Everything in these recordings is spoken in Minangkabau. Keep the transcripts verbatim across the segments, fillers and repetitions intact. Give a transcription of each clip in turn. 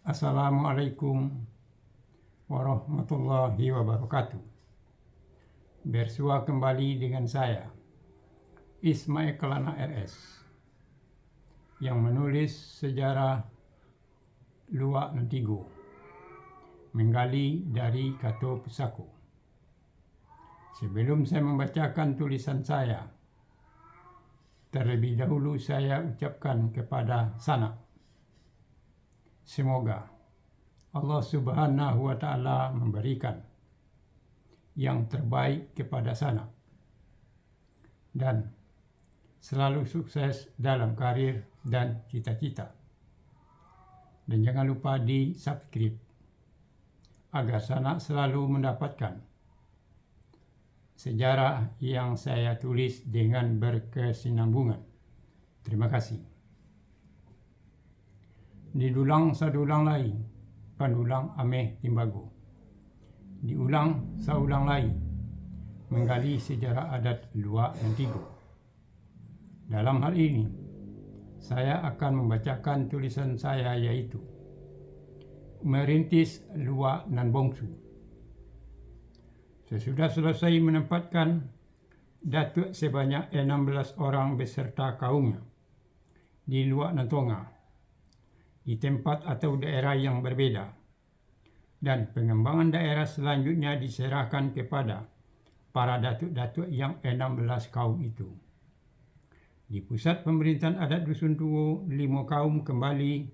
Assalamualaikum warahmatullahi wabarakatuh. Bersua kembali dengan saya, Ismail Kelana R S, yang menulis sejarah Luak Nan Tigo, menggali dari kato pusako. Sebelum saya membacakan tulisan saya, terlebih dahulu saya ucapkan kepada sanak, semoga Allah Subhanahu wa Ta'ala memberikan yang terbaik kepada sanak, dan selalu sukses dalam karir dan cita-cita. Dan jangan lupa di-subscribe, agar sanak selalu mendapatkan sejarah yang saya tulis dengan berkesinambungan. Terima kasih. Didulang sadulang lai, pandulang ameh timbago. Diulang saulang lai, manggali sejarah adat Luak Nan Tigo. Dalam hal ini, saya akan membacakan tulisan saya, yaitu Merintis Luak Nan Bongsu. Sesudah selesai menempatkan datuak sebanyak enam belas orang beserta kaumnya di Luak Nan Tonga, di tempat atau daerah yang berbeda, dan pengembangan daerah selanjutnya diserahkan kepada para datuak-datuak yang enam belas kaum itu. Di pusat pemerintahan adat Dusun Tuo, limo kaum kembali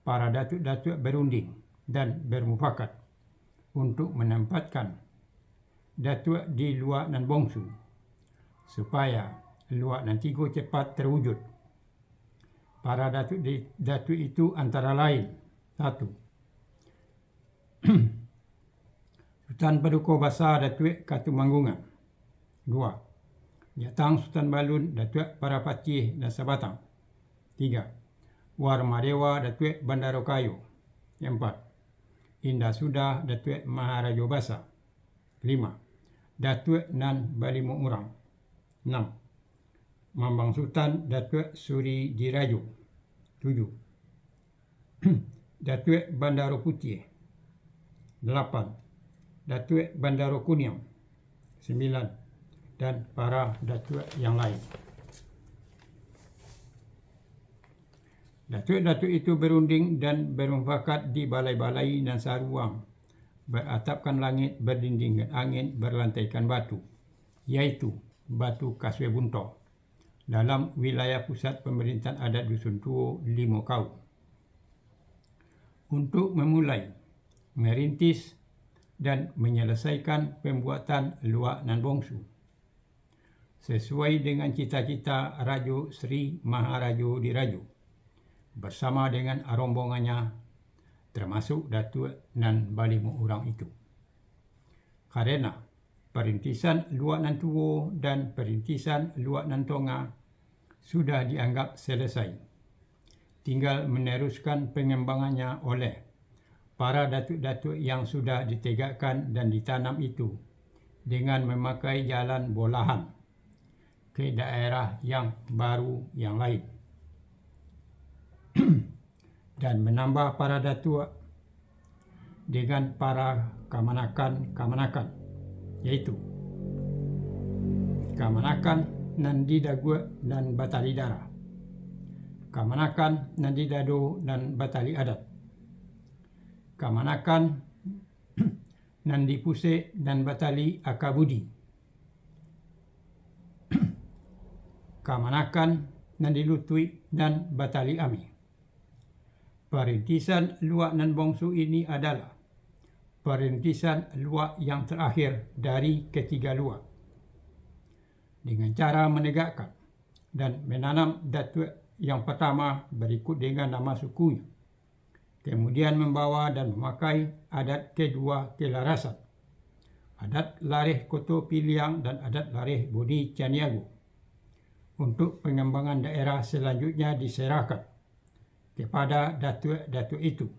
para datuak-datuak berunding dan bermufakat untuk menempatkan datuak di Luak Nan Bongsu, supaya Luak Nan Tigo cepat terwujud. Para datuak di, datuak itu antara lain, satu, Sutan Paduko Basa Datuak Katumanggungan. Dua, Jatang Sutan Balun Datuak Parapatiah Nan Sabatang. Tiga, Warmadewa Datuak Bandaro Kayo. Empat, Indah Sudah Datuak Maharajo Basa. Lima, Datuak Nan Balimo Urang. Enam, Mambang Sutan Datuak Suri Dirajo. Tujuh, Datuak Bandaro Putiah. Dalapan, Datuak Bandaro Kuniang. Sembilan, dan para datuak yang lain. Datuak-datuak itu berunding dan bermufakat di balai-balai nan saruang, beratapkan langit, berdindingkan angin, berlantaikan batu, yaitu Batu Kasue Bunto, dalam wilayah pusat pemerintahan adat Dusun Tuo Limo Kaum, untuk memulai, merintis, dan menyelesaikan pembuatan Luak Nan Bongsu, sesuai dengan cita-cita Rajo Sri Maharajo Dirajo bersama dengan rombongannya, termasuk Datuak Nan Balimo Urang itu. Karena perintisan Luak Nan Tuo dan perintisan Luak Nan Tonga sudah dianggap selesai. Tinggal meneruskan pengembangannya oleh para datuak-datuak yang sudah ditegakkan dan ditanam itu dengan memakai jalan bolahan ke daerah yang baru yang lain, dan menambah para datuak dengan para kamanakan-kamanakan, yaitu kamanakan nan di daguak nan batali darah, kamanakan nan di dado nan batali adat, kamanakan nan di pusek nan batali aka budi, kamanakan nan di lutuik nan batali ameh. Parintisan Luak Nan Bongsu ini adalah parintisan luak yang terakhir dari ketiga luak, dengan cara menegakkan dan menanam datuak yang pertama berikut dengan nama sukunya, kemudian membawa dan memakai adat kedua kelarasan, adat Lareh Koto Piliang dan adat Lareh Bodi Caniago, untuk pengembangan daerah selanjutnya diserahkan kepada datuak-datuak itu.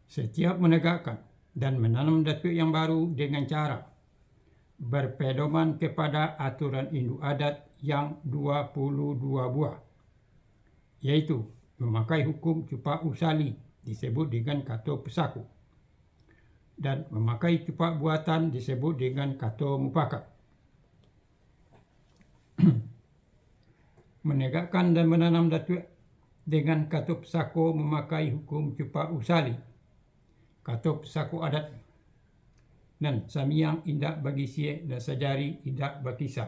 Setiap menegakkan dan menanam datuak yang baru dengan cara berpedoman kepada aturan induk adat yang dua puluh dua buah, yaitu Mamakai hukum cupak usali disebut dengan kato pusako, dan mamakai cupak buatan disebut dengan kato mupakat. Manegakkan dan mananam datuak dengan kato pusako mamakai hukum cupak usali, kato pusako adat. Nan samiang indak bagisieh, nan sajari indak bakisa,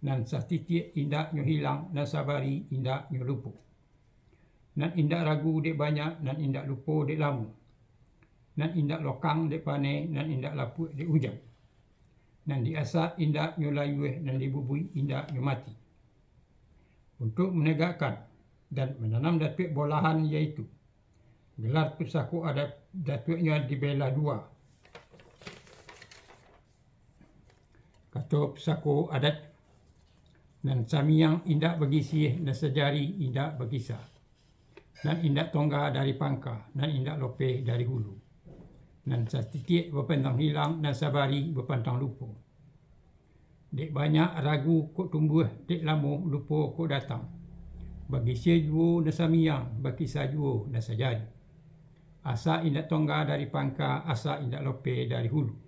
nan satitiak indak nyo hilang, nan sabari indak nyo lupo. Nan indak ragu dek banyak, nan indak lupo dek lamo, nan indak lokang dek paneh, nan indak lapuak dek ujan, nan diasak indak nyo layuah, nan dibubuik indak nyo mati. Untuak manegakkan dan mananam datuak bolahan, yaitu gelar pusako adat datuaknyo dibelah dua. Kato pusako adat, nan samiang indak bagisieh, nan sajari indak bakisa, nan indak tongga dari pangka, nan indak lopeh dari hulu, nan satitiak bapantang hilang, nan sabari bapantang lupo. Dek banyak ragu kok tumbuah, dek lamo lupo kok datang. Bagisieh juo nan samiang, bakisa juo nan sajari. Asa indak tongga dari pangka, asa indak lopeh dari hulu.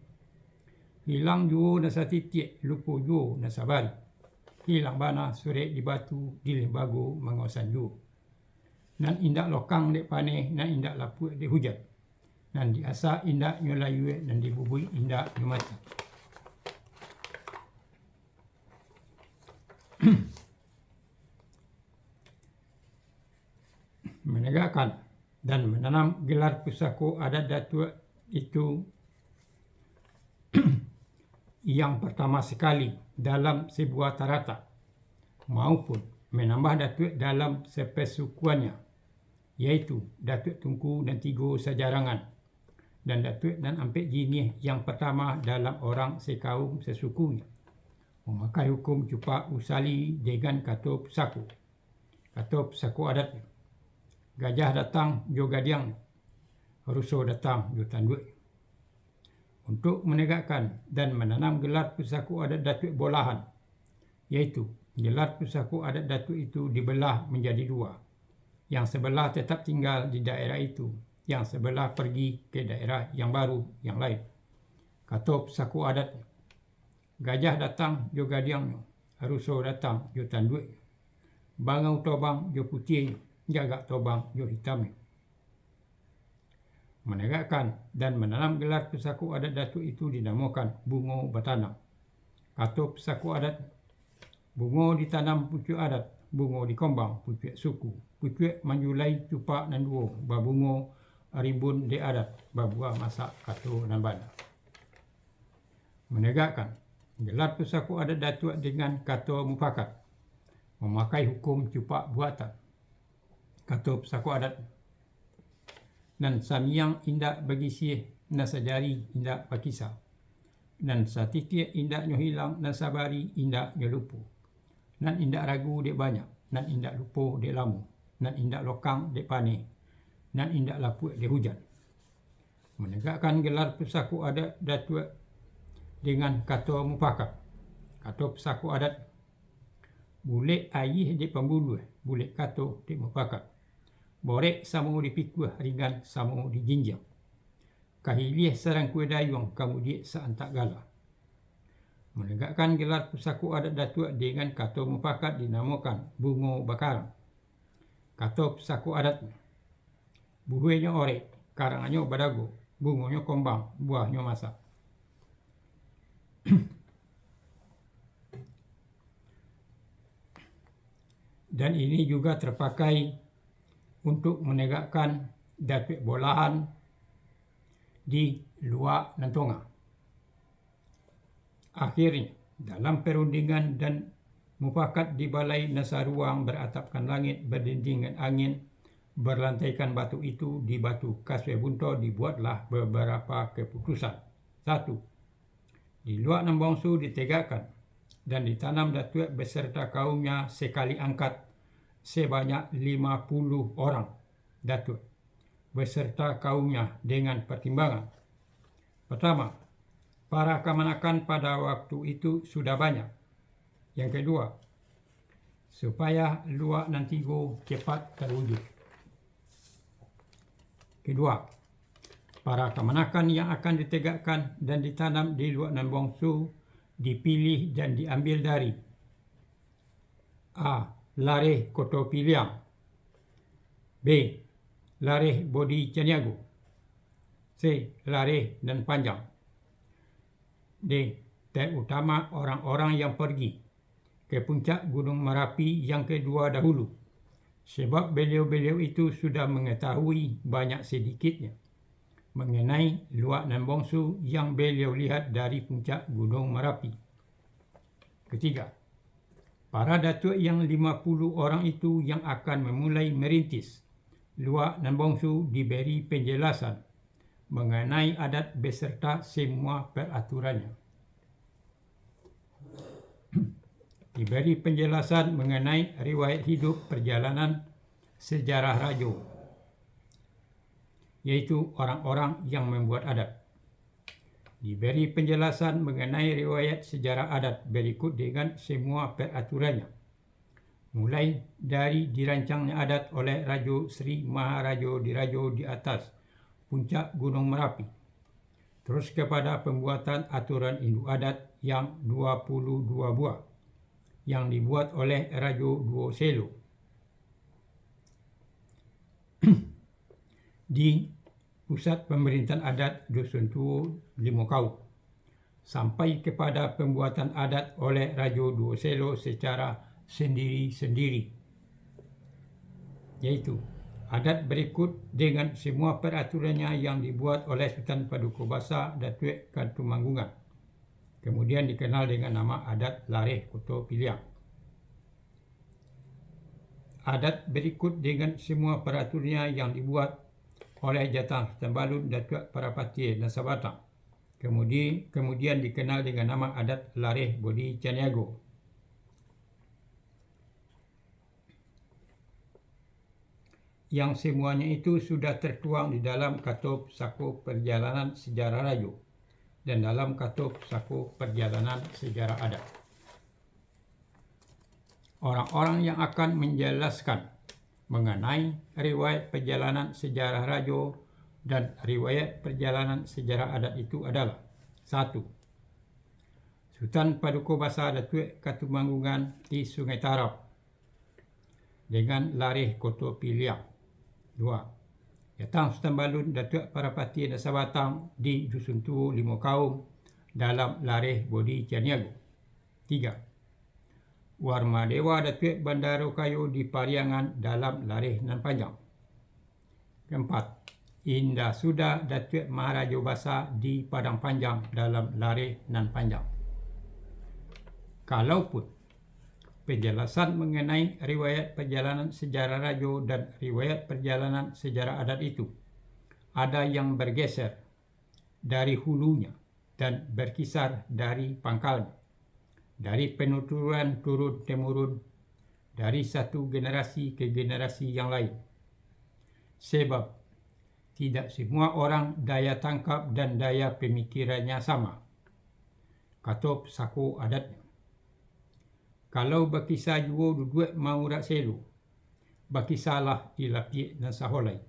Hilang juo nan satitiak, lupo juo nan sabari. Hilang bana surek di batu, di limbago mangosan juo. Nan indak lokang dek paneh, nan indak lapuak dek hujan, nan diasak indak nyo layuah, nan dibubuik indak nyo mati. Manegakkan dan mananam gelar pusako adat datuak itu yang partama sakali dalam sabuah taratak, maupun manambah datuak dalam sapasukuannyo, yaitu datuak tungku nan tigo sajarangan, dan datuak nan ampek jiniah yang partama dalam urang sakaum sasukunyo, mamakai hukum cupak usali dengan kato pusako. Kato pusako adat, gajah datang jo gadiangnyo, ruso datang jo tanduaknyo. Untuak manegakkan dan mananam gelar pusako adat datuak bolahan, yaitu gelar pusako adat datuak itu dibelah manjadi dua. Yang sabalah tatap tingga di daerah itu, yang sabalah pargi ka daerah yang baru yang lain. Kato pusako adat, gajah datang jo gadiangnyo, ruso datang jo tanduaknyo, bangau tobang jo putiahnyo, gagak tobang jo hitamnyo. Manegakkan dan mananam gelar pusako adat datuak itu dinamokan bungo batanam. Kato pusako adat, bungo ditanam pucuak adat, bungo dikombang pucuak suku, pucuak manjulai cupak nan duo, babungo rimbun dek adat, babuah masak kato nan bana. Manegakkan gelar pusako adat datuak dengan kato mupakat, mamakai hukum cupak buatan. Kato pusako adat, nan samiang indak bagisieh, nan sajari indak bakisa, nan satitiak indak nyo hilang, nan sabari indak nyo lupo, nan indak ragu dek banyak, nan indak lupo dek lamo, nan indak lokang dek paneh, nan indak lapuak dek hujan. Manegakkan gelar pusako adat datuak dengan kato mupakat. Kato pusako adat, bulek ayie dek pambuluah, bulek kato dek mupakat. Borek samo dipikuah, ringan samo dijinjiang. Kahiliah sarangkua dayuang, kamudiak saantak gala. Manegakkan gelar pusako adat datuak dengan kato mupakat dinamokan bungo bakarang. Kato pusako adat, buhuenyo orek, karangnyo badago, bungonyo kombang, buahnyo masak. Dan ini juga terpakai untuk menegakkan datuak bolahan di Luak Nan Tonga. Akhirnyo, dalam parundingan dan mupakat di balai nan saruang, baratapkan langik, badindingan angin, balantaikan batu itu di batu kasuah bunto, dibuatlah babarapa kaputusan. Satu, di Luak Nan Bongsu ditegakkan dan ditanam datuak beserta kaumnya sakali angkat sabanyak lima puluh orang datuak beserta kaumnya dengan partimbangan. Partamo, para kamanakan pada waktu itu sudah banyak. Yang kaduo, supaya luak nan tigo cepat tawujud. Kedua, para kamanakan yang akan ditegakkan dan ditanam di Luak Nan Bongsu dipilih dan diambil dari: A. Lareh Koto Piliang. B. Lareh Bodi Caniago. C. Lareh Nan Panjang. D. Terutama orang-orang yang pergi ke puncak Gunung Marapi yang kedua dahulu, sebab beliau-beliau itu sudah mengetahui banyak sedikitnya mengenai Luak Nan Bongsu yang beliau lihat dari puncak Gunung Marapi. Ketiga, para datuak yang lima puluh orang itu yang akan memulai merintis Luak Nan Bongsu diberi penjelasan mengenai adat beserta semua peraturannya. Diberi penjelasan mengenai riwayat hidup perjalanan sejarah rajo, yaitu orang-orang yang membuat adat. Diberi penjelasan mengenai riwayat sejarah adat berikut dengan semua peraturannya, mulai dari dirancangnya adat oleh Rajo Sri Maharajo Dirajo di atas puncak Gunung Marapi, terus kepada pembuatan aturan induk adat yang dua puluh dua buah yang dibuat oleh Rajo Duo Selo di pusat pemerintahan adat Dusun Tuo Limo Kaum, sampai kepada pembuatan adat oleh Rajo Duo Selo secara sendiri-sendiri, yaitu adat berikut dengan semua peraturannya yang dibuat oleh Sutan Paduko Basa Datuak Katumanggungan, kemudian dikenal dengan nama adat Lareh Koto Piliang. Adat berikut dengan semua peraturannya yang dibuat oleh Jatang Sutan Balun Datuak Parapatiah Nan Sabatang, kemudi-, kemudian dikenal dengan nama adat Lareh Bodi Caniago, yang semuanya itu sudah tertuang di dalam kato pusako perjalanan sejarah rajo dan dalam kato pusako perjalanan sejarah adat. Orang-orang yang akan menjelaskan mengenai riwayat perjalanan sejarah rajo dan riwayat perjalanan sejarah adat itu adalah: satu, Sutan Paduko Basa Datuak Katumanggungan di Sungai Tarab dengan Lareh Koto Piliang. Dua, Jatang Sutan Balun Datuak Parapatiah Nan Sabatang di Dusun Tuo Limo Kaum dalam Lareh Bodi Caniago. Tiga, Warma Dewa Datuak Bandaro Kayo di Pariangan dalam Lareh Nan Panjang. Keempat, Indah Suda Datuak Maharajo Basa di Padang Panjang dalam Lareh Nan Panjang. Kalaupun penjelasan mengenai riwayat perjalanan sejarah rajo dan riwayat perjalanan sejarah adat itu ada yang bergeser dari hulunya dan berkisar dari pangkalnya, dari penuturan turun-temurun, dari satu generasi ke generasi yang lain. Sebab, tidak semua orang daya tangkap dan daya pemikirannya sama. Kato pusako adatnyo. Kalau bakisa juo duduak maurak selo, bakisalah di lapiak nan saholai.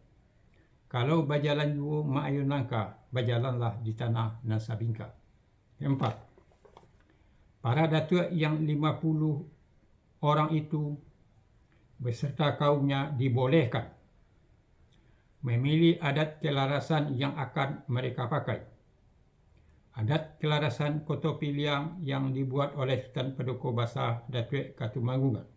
Kalau bajalan juo maayun langkah, bajalanlah di tanah nan sabingkak. Keempat, para datuak yang lima puluh orang itu beserta kaumnya dibolehkan memilih adat kelarasan yang akan mereka pakai. Adat kelarasan Koto Piliang yang dibuat oleh Sutan Paduko Basa Datuak Katumanggungan,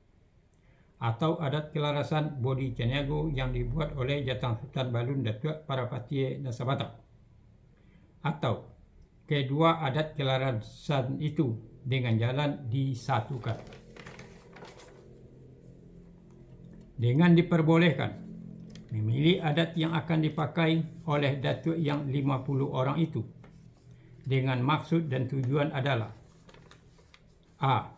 atau adat kelarasan Bodi Caniago yang dibuat oleh Jatang Sutan Balun Datuak Parapatiah Nan Sabatang, atau kedua adat kelarasan itu dengan jalan disatukan. Dengan diperbolehkan memilih adat yang akan dipakai oleh datuak yang lima puluh orang itu, dengan maksud dan tujuan adalah: A.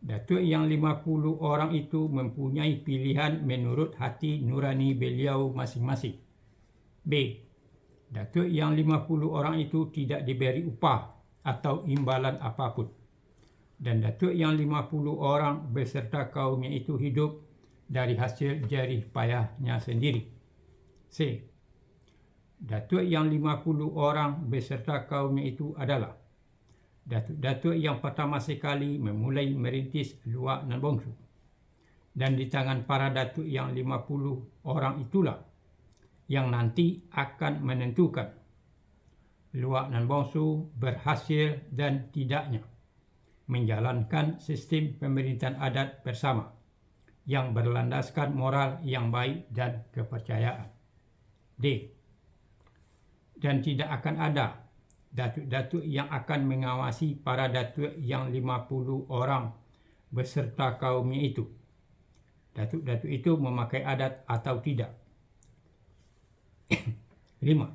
Datuak yang lima puluh orang itu mempunyai pilihan menurut hati nurani beliau masing-masing. B. Datuak yang lima puluh orang itu tidak diberi upah atau imbalan apapun. Dan datuak yang lima puluh orang beserta kaumnya itu hidup dari hasil jerih payahnya sendiri. C. Datuak yang lima puluh orang beserta kaumnya itu adalah datuak-datuak yang pertama sekali memulai merintis Luak Nan Bongsu. Dan di tangan para datuak yang lima puluh orang itulah yang nanti akan menentukan Luak Nan Bongsu berhasil dan tidaknya menjalankan sistem pemerintahan adat bersama yang berlandaskan moral yang baik dan kepercayaan. D. Dan tidak akan ada datuak-datuak yang akan mengawasi para datuak yang lima puluh orang beserta kaumnya itu. Datuak-datuak itu memakai adat atau tidak. Lima.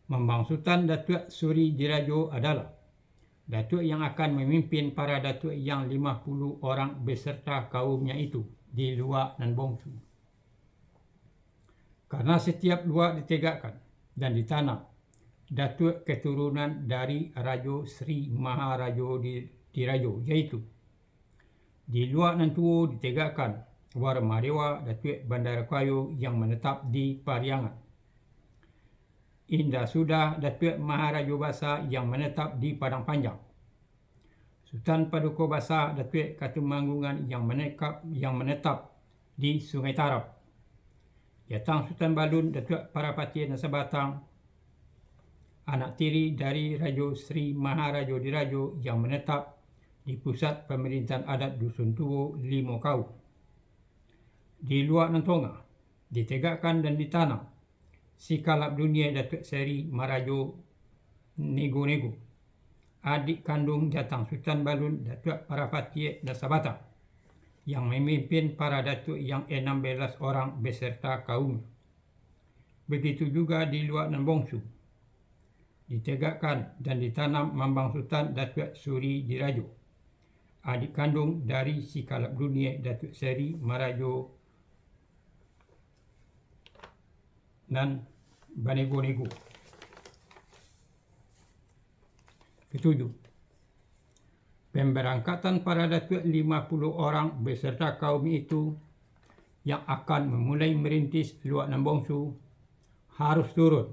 Mambangsutan Datuak Suri Dirajo adalah datuak yang akan memimpin para datuak yang lima puluh orang beserta kaumnya itu di Luak Nan Bongsu. Karena setiap luak ditegakkan dan ditanam datuak keturunan dari Rajo Sri Maharajo di, Dirajo, yaitu di Luak Nan Tuo ditegakkan Warmadewa Datuak Bandaro Kayo yang menetap di Pariangan. Indah Sudah Datuak Maharajo Basa yang menetap di Padang Panjang. Sutan Paduko Basa Datuak Katumanggungan yang menekap, yang menetap di Sungai Tarab. Jatang Sutan Balun Datuak Parapatiah Nan Sabatang, anak tiri dari Rajo Sri Maharajo Dirajo yang menetap di pusat pemerintahan adat Dusun Tuo Limo Kaum. Di Luak Nan Tongah, ditegakkan dan ditanam Sikalap Dunia Datuak Seri Marajo Nego-Nego, adik kandung Jatang Sutan Balun Datuak Parapatiah Nan Sabatang, yang memimpin para datuak yang enam belas orang beserta kaumnya. Begitu juga di Luak Nan Bongsu, ditegakkan dan ditanam mambangsutan Datuak Suri Dirajo, adik kandung dari Sikalap Dunia Datuak Seri Marajo nan Banego-Nego. Ketujuh, pemberangkatan para datuak lima puluh orang beserta kaum itu yang akan memulai merintis Luak Nan Bongsu harus turun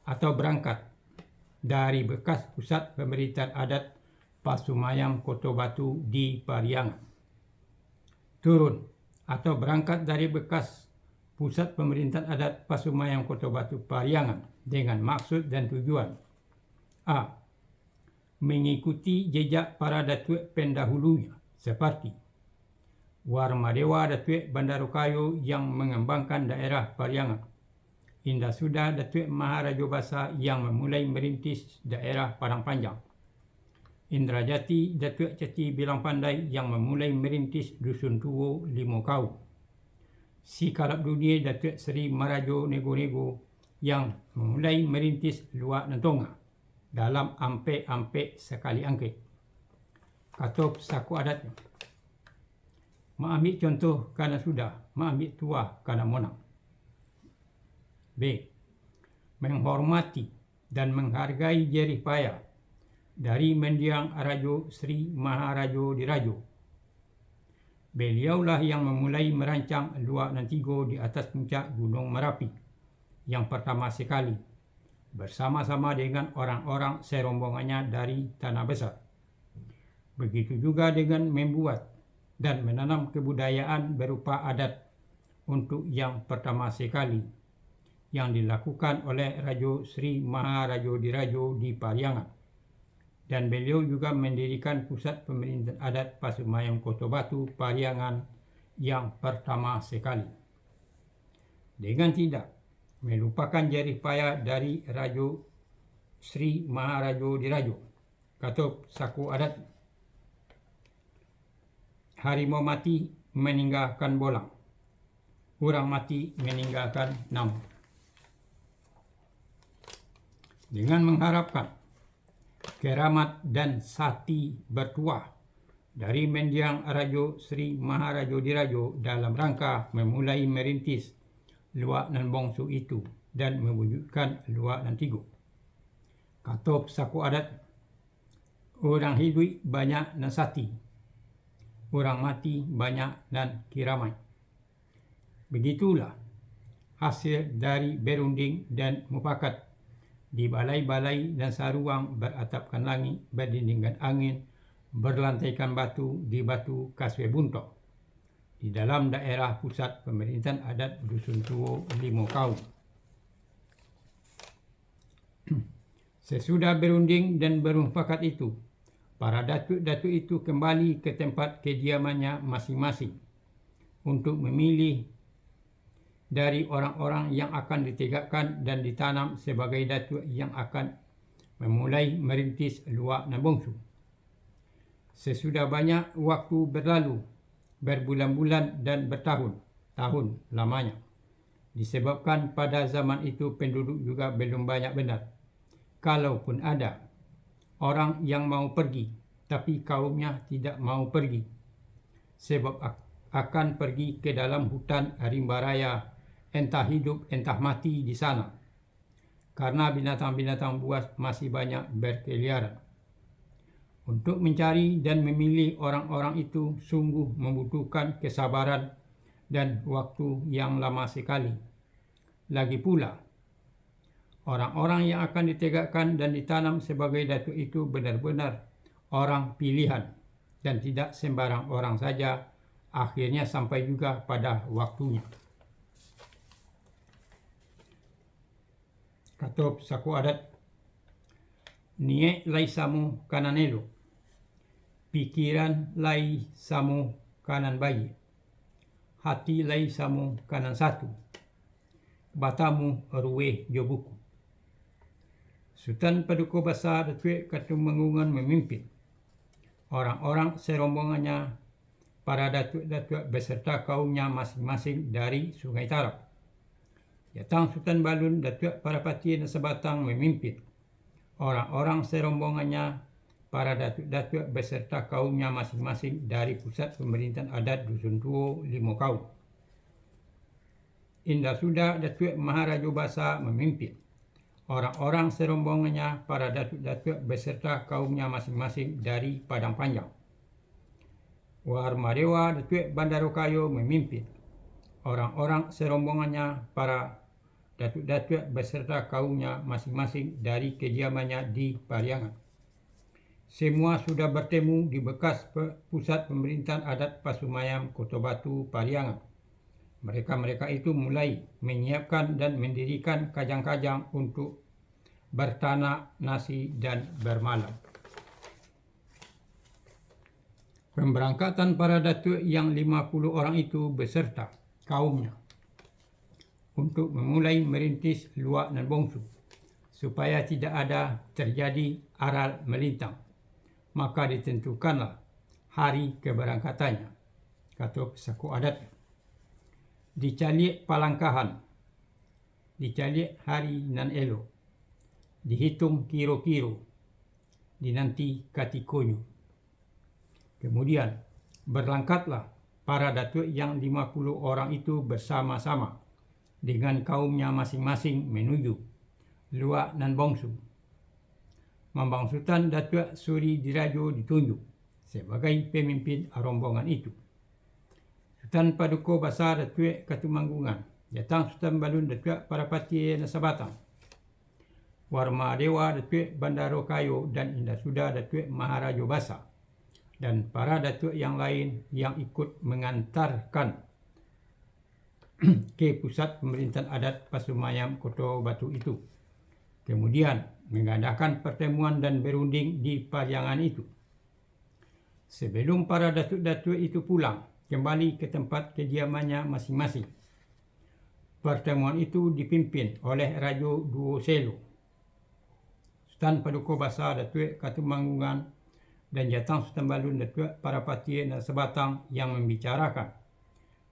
atau berangkat dari bekas pusat pemerintahan adat Pasumayam Koto Batu di Pariangan. Turun atau berangkat dari bekas pusat pemerintahan adat Pasumayam Koto Batu Pariangan dengan maksud dan tujuan: A. Mengikuti jejak para datuak pendahulunya, seperti Warmadewa Datuak Bandaro Kayo yang mengembangkan daerah Pariangan, Indah Sudah Datuak Maharajo Basa yang memulai merintis daerah Padang Panjang, Indrajati Datuak Cati Bilang Pandai yang memulai merintis Dusun Tuo Limo Kaum, Sikalap Dunia Datuak Seri Marajo Nego-Nego yang memulai merintis Luak Nan Tongah dalam ampek-ampek sakali angkek. Kato pusako adatnyo, maambiak contoh ka nan sudah, maambiak tuah ka nan monang. B. Menghormati dan menghargai jerih payah dari mendiang Rajo Sri Maharajo Dirajo. Beliaulah yang memulai merancang Luak Nan Tigo di atas puncak Gunung Marapi yang pertama sekali, bersama-sama dengan orang-orang serombongannya dari Tanah Besar. Begitu juga dengan membuat dan menanam kebudayaan berupa adat untuk yang pertama sekali, yang dilakukan oleh Rajo Sri Maharajo Dirajo di Pariangan. Dan beliau juga mendirikan pusat pemerintahan adat Pasumayam Koto Batu Pariangan yang pertama sekali. Dengan tidak melupakan jerih payah dari Rajo Sri Maharajo Dirajo. Kato pusako adat, harimau mati meninggalkan bolang, urang mati meninggalkan namo. Dengan mengharapkan keramat dan sakti bertuah dari mendiang Rajo Sri Maharajo Dirajo dalam rangka memulai merintis Luak Nan Bongsu itu dan mewujudkan Luak Nan Tigo. Kato pusako adat, Urang hiduik banyak nan sati, urang mati banyak nan kiramaik. Begitulah hasil dari berunding dan mupakat di balai-balai nan saruang, baratapkan langik, badindingkan angin, berlantaikan batu di Batu Kasue Buntok, di dalam daerah pusat pemerintahan adat Dusun Tuo Limo Kaum. Sesudah berunding dan bermupakat itu, para datuak-datuak itu kembali ke tempat kediamannya masing-masing untuk memilih dari orang-orang yang akan ditegakkan dan ditanam sebagai datuak yang akan memulai merintis luak nan bongsu. Sesudah banyak waktu berlalu, berbulan-bulan dan bertahun-tahun lamanya, disebabkan pada zaman itu penduduk juga belum banyak benar. Kalaupun ada orang yang mau pergi, tapi kaumnya tidak mau pergi, sebab ak-, akan pergi ke dalam hutan rimba raya, entah hidup entah mati di sana, karena binatang-binatang buas masih banyak berkeliaran. Untuk mencari dan memilih orang-orang itu sungguh membutuhkan kesabaran dan waktu yang lama sekali. Lagi pula, orang-orang yang akan ditegakkan dan ditanam sebagai datuak itu benar-benar orang pilihan dan tidak sembarang orang saja, akhirnya sampai juga pada waktunya. Kato pusako adat, niaik lai samo ka nan elok, pikiran lai samo ka nan baiak, hati lai samo ka nan satu, batamu ruweh jo buku. Sutan Paduko Basa Datuak Katumanggungan mamimpin. Orang-orang sarombongannya, para datuak-datuak beserta kaumnya masing-masing dari Sungai Tarab. Jatang Sutan Balun Datuak Parapatiah Nan Sabatang mamimpin. Orang-orang sarombongannya, para datuak-datuak beserta kaumnya masing-masing dari pusat pamarintahan adat Dusun Tuo Limo Kaum. Indah Suda Datuak Maharajo Basa mamimpin. Orang-orang sarombongannya, para datuak-datuak beserta kaumnya masing-masing dari Padang Panjang. Warmadewa Datuak Bandaro Kayo mamimpin. Orang-orang sarombongannya, para datuak-datuak beserta kaumnya masing-masing dari kediamannya di Pariangan. Semua sudah bertemu di bekas pe-, pusat pamarintahan adat Pasumayam Koto Batu, Pariangan. Mereka-mereka itu mulai menyiapkan dan mendirikan kajang-kajang untuk bertanak nasi dan bermalam. Pemberangkatan para datuak yang lima puluh orang itu beserta kaumnya untuk memulai merintis luak nan bongsu, supaya tidak ada terjadi aral malintang. Maka ditentukanlah hari keberangkatannya, kato pusako adat. Dicaliak palangkahan, dicaliak hari nan elok, dihitung kiro-kiro, dinanti katikonyo. Kemudian, berlangkatlah para datuak yang lima puluh orang itu bersama-sama dengan kaumnya masing-masing menuju luak nan bongsu. Mambang Sutan Datuak Suri Dirajo ditunjuk sebagai pemimpin rombongan itu. Sutan Paduko Basa Datuak Katumanggungan, Jatang Sutan Balun Datuak Parapatiah Nan Sabatang, Warmadewa Datuak Bandaro Kayo, dan Indah Suda Datuak Maharajo Basa, dan para datuak yang lain yang ikut mengantarkan ke pusat pamarintahan adat Pasumayam Koto Batu itu. Kemudian, mengadakan pertemuan dan berunding di Pariangan itu. Sebelum para datuak-datuak itu pulang kembali ke tempat kediamannya masing-masing, pertemuan itu dipimpin oleh Rajo Duo Selo, Sutan Paduko Basa Datuak Katumanggungan dan Jatang Sutan Balun Datuak Parapatiah Nan Sabatang yang membicarakan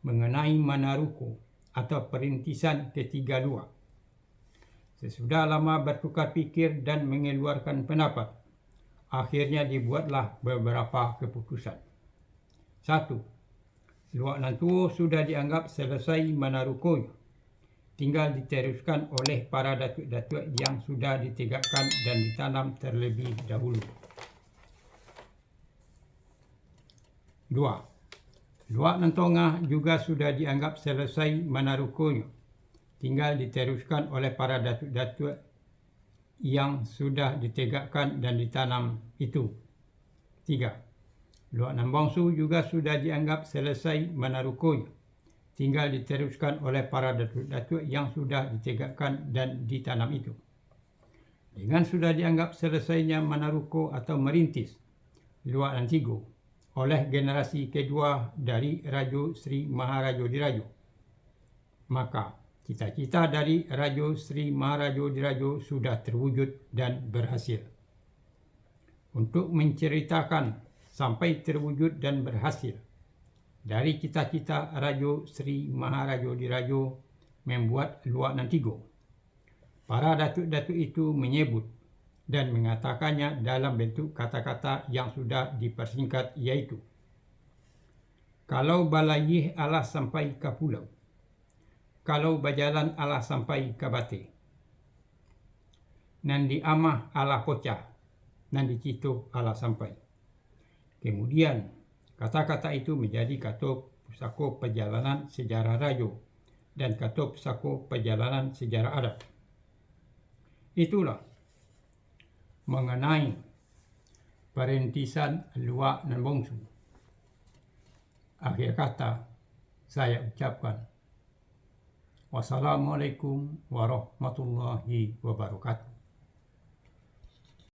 mengenai manaruko atau perintisan ketiga luak. Sesudah lama bertukar pikir dan mengeluarkan pendapat, akhirnya dibuatlah beberapa keputusan. Satu, luak nan tuo sudah dianggap selesai manarukonyo, tinggal diteruskan oleh para datuak-datuak yang sudah ditegakkan dan ditanam terlebih dahulu. Dua, luak nan tongah juga sudah dianggap selesai manarukonyo, tinggal diteruskan oleh para datuak-datuak yang sudah ditegakkan dan ditanam itu. Tiga, luak nan bongsu juga sudah dianggap selesai manarukonyo, tinggal diteruskan oleh para datuak-datuak yang sudah ditegakkan dan ditanam itu. Dengan sudah dianggap selesainya manaruko atau merintis luak nan tigo oleh generasi kedua dari Rajo Sri Maharajo Dirajo, maka cita-cita dari Rajo Sri Maharajo Dirajo sudah terwujud dan berhasil. Untuk menceritakan sampai terwujud dan berhasil dari cita-cita Rajo Sri Maharajo Dirajo membuat luak nan tigo, para datuak-datuak itu menyebut dan mengatakannya dalam bentuk kata-kata yang sudah dipersingkat, yaitu, kalau balayia alah sampai ka pulau, kalau bajalan alah sampai ka bateh, nan diamah alah pocah, nan dicito alah sampai. Kemudian, kata-kata itu menjadi kato pusako pajalanan sejarah rajo dan kato pusako pajalanan sejarah adat. Itulah mengenai perintisan luak nan bongsu. Akhir kata, saya ucapkan, wassalamualaikum warahmatullahi wabarakatuh.